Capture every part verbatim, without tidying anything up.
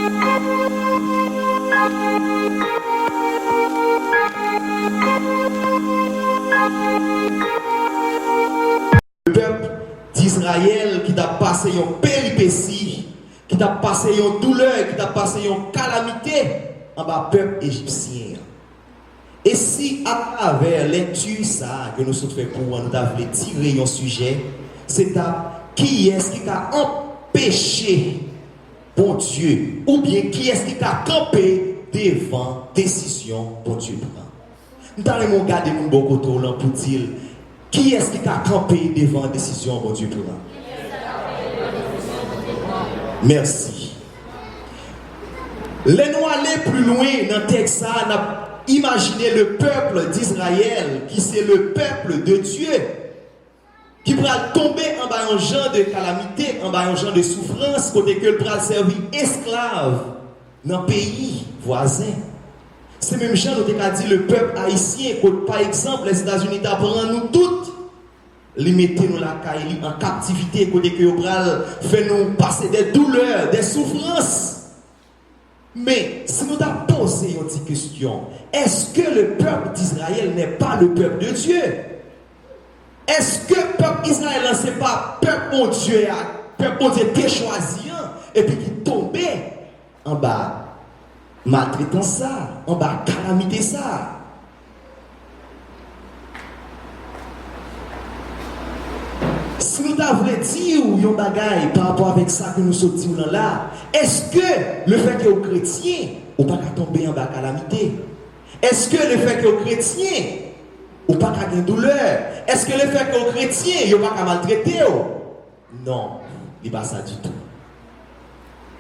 Pèp Dizrayèl ki t ap pase yon peripesi, ki t ap pase yon doulè, ki t ap pase yon kalamite anba pèp ejipsyen an. E si atravè lekti sa a ke nou sot fè pou ou an, nou ta vle tire yon sijè, se ta kiyès ki ka anpeche Bondye, oubyen kiyès ki ka kanpe devan desizyon Bondye pran? M ta renmen w gade moun bò kote w lan pou di l, kiyès ki ka kanpe devan desizyon Bondye pran? Mèsi. Lè nou ale pli lwen nan tèks sa a, n ap imajine le peuple d'Israël, ki se le peuple de Dieu, ki pral tonbe anba yon jan de kalamite, anba yon jan de soufrans, kote ke l pral sèvi esklav nan peyi vwazen. Se menm jan nou te ka di le pèp ayisyen, kot, pa egzanp, Lèzetazini ta pran nou tout, li mete nou lakay li an kaptivite, kote ke yo pral fè nou pase de doulè, de soufrans. Men, si nou ta poze yon ti kesyon, est-ce que le peuple d'Israël n'est pas le peuple de Dieu? Èske pèp Izrayèl lan se pa pèp Bondye a, pèp Bondye te chwazi an, epi ki tonbe anba maltretans sa, anba kalamite sa? Si nou ta vle di w yon bagay pa rapò avèk sa ke nou sot di w lan la, èske lefètke w kretyen, ou pa ka tonbe anba kalamite? Èske lefètke w kretyen, ou pa ka gen doulè? Èske lefètke w kretyen, yo pa ka maltrete w? Non, li pa sa ditou.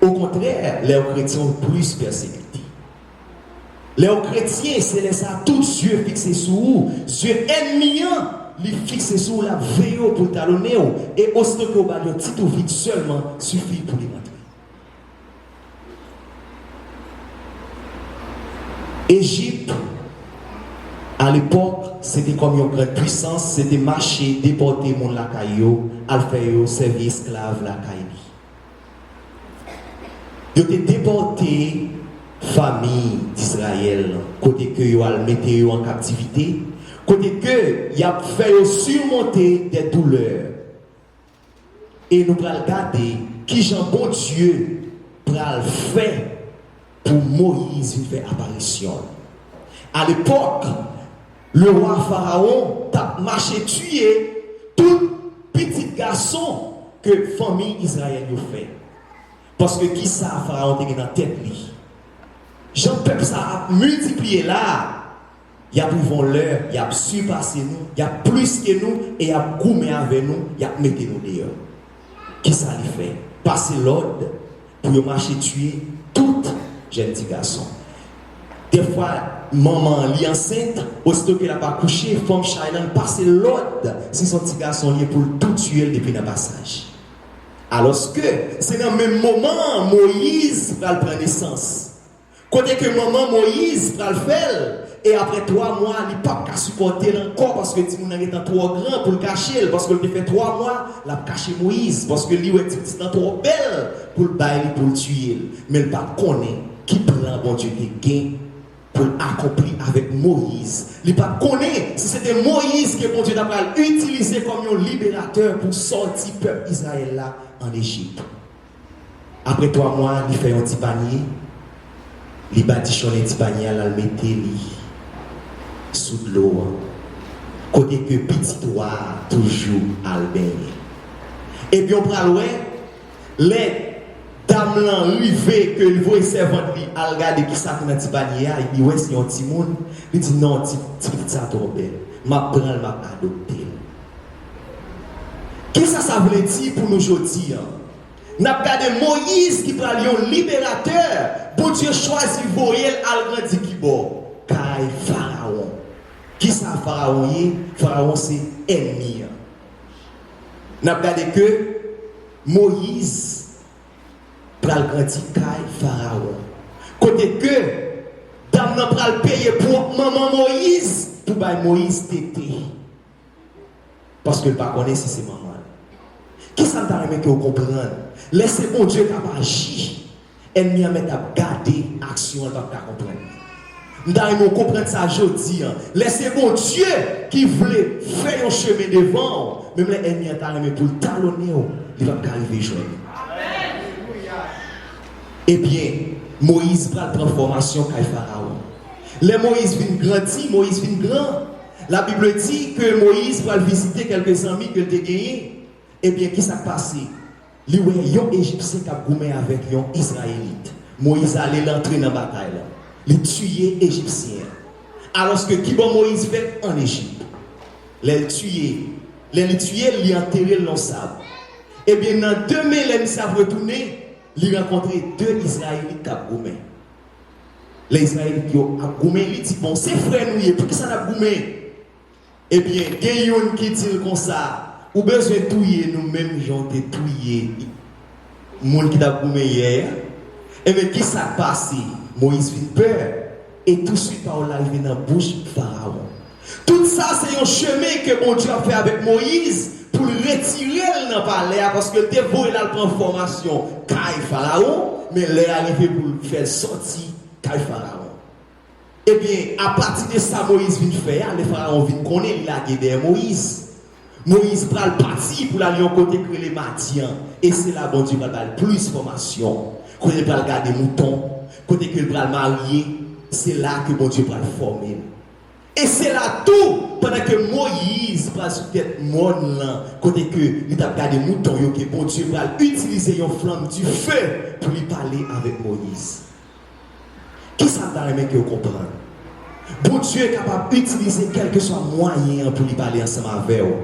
Okontrè, lè w kretyen, w plis pèsekite. Lè w kretyen, se lè sa a tout zye fikse sou ou. Zye ènmi an, li fikse sou ou, l ap veye w pou l talonnen w. E osito ke w ba l yon ti tou vit sèlman, sifi pou li rantre. Ejip, alepòk, se te kòm yon gran pwisans, se te mache depòte moun lakay yo, al fè yo sèvi esklav lakay li. Yo te depòte fanmi Dizrayèl, kote ke yo al mete yo an kaptivite, kote ke y ap fè yo simonte de doulè. E nou pral gade kijan Bondye pral fè pou Moyiz vin fè aparisyon l. Alepòk, lewa Farawon t ap mache tiye tout pitit gason ke fanmi Izrayèl yo fè. Paske kisa Farawon te gen nan tèt li? Jan pèp sa ap miltipliye la a, y ap rive yon lè, y ap sipase nou, y ap plis ke nou, e y ap goumen avè nou, y ap mete nou deyò. Kisa li fè? Pase lòd pou yo mache tiye tout jèn ti gason. Dèfwa, manman an li ansent, osito ke l ap akouche, fanm chay lan pase lòd, si se yon ti gason li ye, pou l tou tiye l depi nan pasaj. Alòske, se nan menm moman an, Moyiz pral pran nesans. Kote ke manman Moyiz pral fè l, e apre twa mwa, li p ap ka sipòte l ankò, paske timoun nan gentan twò gran pou l kache l, paske l te fè twa mwa, l ap kache Moyiz, paske li wè ti pitit lan twò bèl pou l bay li, pou l tiye l. Men l pa t konnen ki plan Bondye te gen pou l akonpli avèk Moyiz. Li pa t konnen si se te Moyiz ke Bondye ta pral itilize kòm yon liberatè pou sòti pèp Izrayèl la ann Ejip. Apre twa mwa, li fè yon ti panye, li badichonnen ti panye a, l al mete li sou dlo a, kote ke pitit wa a toujou al benyen. Ebyen, w pral wè, lè dam lan rive, ke l voye sèvant li al gade kisa ki nan ti panye a, li wè se yon timoun, li di, "Non, ti, ti pitit sa twò bèl. M ap pran l, m ap adopte l." Kisa sa vle di pou nou jodi a? N ap gade Moyiz ki pral yon liberatè, Bondye chwazi voye l al grandi kibò? Kay Farawon. Kisa Farawon ye? Farawon se ènmi an. N ap gade ke Moyiz pral grandi kay Farawon, kote ke dam nan pral peye pwòp manman Moyiz pou bay Moyiz tete. Paske l pa konnen si se manman l. Kisa m ta renmen ke w konprann? Lè se Bondye k ap aji, Ènmi an mèt ap gade aksyon an, l p ap ka konprann. M ta renmen w konprann sa jodi a. Lè se Bondye ki vle fè yon chemen devan w, menm lè ènmi an ta renmen pou l talonnen w, li p ap ka rive jwenn ou. Ebyen, Moyiz pral pran fòmasyon kay Farawon. Lè Moyiz vin grandi, Moyiz vin gran, Labib di ke Moyiz pral vizite kèlke zanmi ke l te genyen. Ebyen, ki sa k pase? Li wè yon Ejipsyen k ap goumen avèk yon Izrayelit. Moyiz ale, l antre nan batay la. Li tiye Ejipsyen an. Alòske, kibò Moyiz fèt? Ann Ejip. Lè l tiye, lè li tiye l, li antere l nan sab. Ebyen, nan demen, lè misye ap retounen, li rankontre de Izrayelit k ap goumen. Lè Izrayelit yo ap goumen, li di, "Bon, se frè nou ye, poukisa n ap goumen?" Ebyen, gen youn ki di l konsa, "Ou bezwen touye nou menm jan w te touye moun ki t ap goumen yè a?" Ebyen, ki sa k pase? Moyiz vin pè, e touswit pawòl la rive nan bouch Farawon. Tout sa se yon chemen ke Bondye ap fè avèk Moyiz pou l retire l nan palè a, paske l te voye l al pran fòmasyon kay Farawon, men lè a rive pou l fè l sòti kay Farawon. Ebyen, apati de sa Moyiz vin fè a, lè Farawon vin konnen, li lage dèyè Moyiz. Moyiz pral pati pou l al yon kote k rele Madyan, e se la Bondye pral ba l plis fòmasyon. Kote l pral gade mouton, kote ke l pral marye, se la ke Bondye pral fòme l. E se la tou, pandan ke Moyiz pral sou tèt mòn lan, kote ke li t ap gade mouton yo, ke Bondye pral itilize yon flanm dife pou li pale avèk Moyiz. Kisa m ta renmen ke w konprann? Bondye kapab itilize kèlkeswa mwayen an pou li pale ansanm avè w.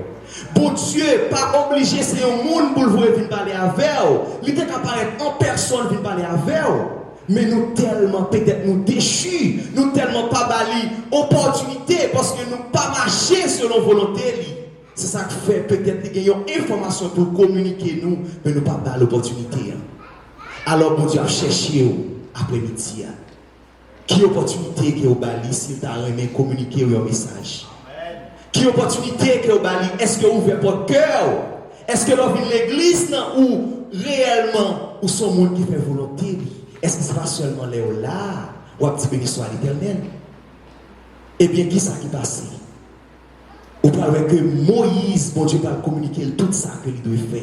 Bondye pa oblije se yon moun pou l voye vin pale avè w. Li te ka parèt an pèsòn vin pale avè w. Men nou tèlman, petèt nou dechi, nou tèlman pa ba li opòtinite, paske nou pa mache selon volonte li. Se sa k fè petèt li gen yon enfòmasyon pou l kominike nou, men nou pa ba l opòtinite an. Alò, Bondye ap chèche w aprèmidi a. Ki opòtinite ke w ba li si l ta renmen kominike w yon mesaj? Ki opòtinite ke w ba li? Èske w ouvè pòt kè w? Èske lè w vin legliz nan ou reyèlman ou se yon moun ki fè volonte li? Èske se pa sèlman lè w la a w ap di, "Beni swa Letènèl"? Ebyen, kisa ki pase? Ou pral wè ke Moyiz, Bondye pral kominike l tout sa ke li dwe fè.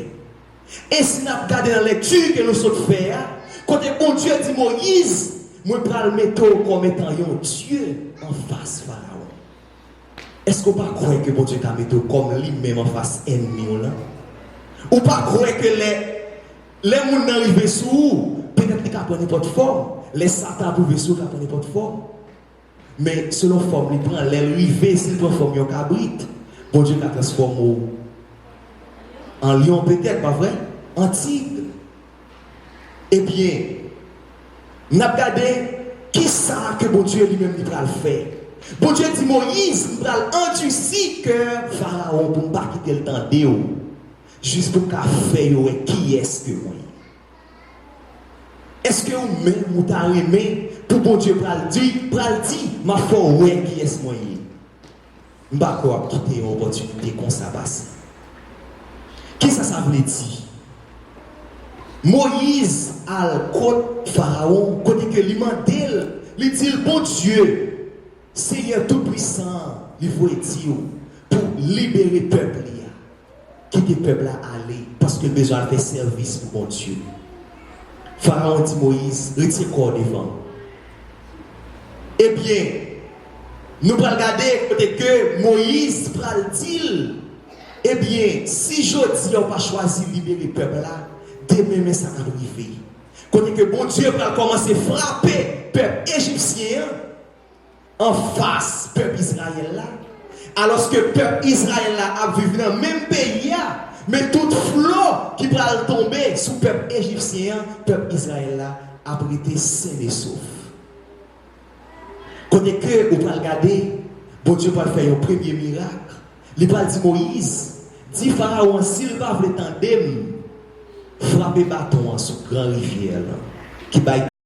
E si n ap gade nan lekti ke nou sot fè a, kote Bondye di Moyiz, "Mwen pral mete w kòm etan yon dye anfas Farawon." Èske w pa kwè ke Bondye ka mete w kòm li menm anfas ènmi w lan? Ou pa kwè ke lè, lè moun nan rive sou ou, petèt li ka pran nenpòt fòm? Lè Satan ap rive sou ou, li ka pran nenpòt fòm. Men selon fòm li pran, lè l rive, si l pran fòm yon kabrit, Bondye ka transfòme w an lyon petèt, pa vre? An tig. Ebyen, n ap gade kisa ke Bondye li menm li pral fè. Bondye di Moyiz, "M pral andisi kè Farawon pou m pa kite l tande w, jis pou m ka fè yo wè kiyès ke mwen ye." Èske ou menm ou ta renmen pou Bondye pral di, pral di, "M ap fè w wè kiyès mwen ye"? M pa kwè w ap kite yon opòtinite konsa pase. Kisa sa vle di? Moyiz al kot Farawon, kote ke li mande l, li di l, "Bondye, Senyè Toupwisan an, li voye di w pou libere pèp li a. Kite pèp la ale, paske l bezwen al fè sèvis pou Bondye." Farawon di Moyiz, "Retire kò w devan m." Ebyen, nou pral gade kote ke Moyiz pral di l, "Ebyen, si jodi a w pa chwazi libere pèp la, demen men sa k ap rive." Kote ke Bondye pral kòmanse frape pèp ejipsyen an anfas pèp Izrayèl la, alòske pèp Izrayèl la ap viv nan menm peyi a, men tout flo ki pral tonbe sou pèp ejipsyen an, pèp Izrayèl la ap rete sen e sof. Kote ke ou pral gade, Bondye pral fè yon premye mirak. Li pral di Moyiz, "Di Farawon, si l pa vle tande m, frape baton an sou gran rivyè lan, ki bay